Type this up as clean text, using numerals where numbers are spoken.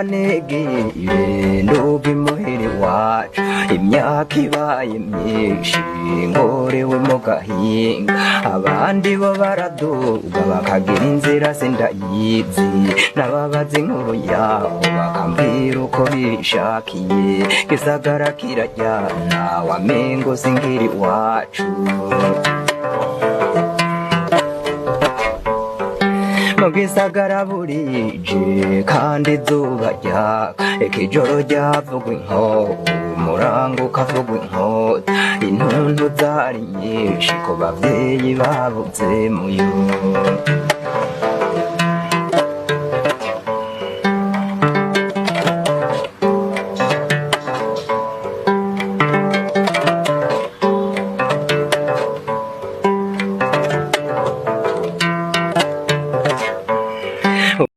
Ndabanegere nduga imuhira iwacu, imyaka ibaye myinshi ngorewe mu gahinga. Abandi bo baraduga bakagira inzira sindayizi, n'ababaza inkuru yabo bakambwira uko bishakiye. Gisagara kirajyana wamengo singira iwacu. Mu gisagara burije kandi izuba ryaka, eka ijoro ryavugwa inkoho, umurango ukavugwa inkota. Intuntu zari nyinshi ku bavyeyi babuze muyo.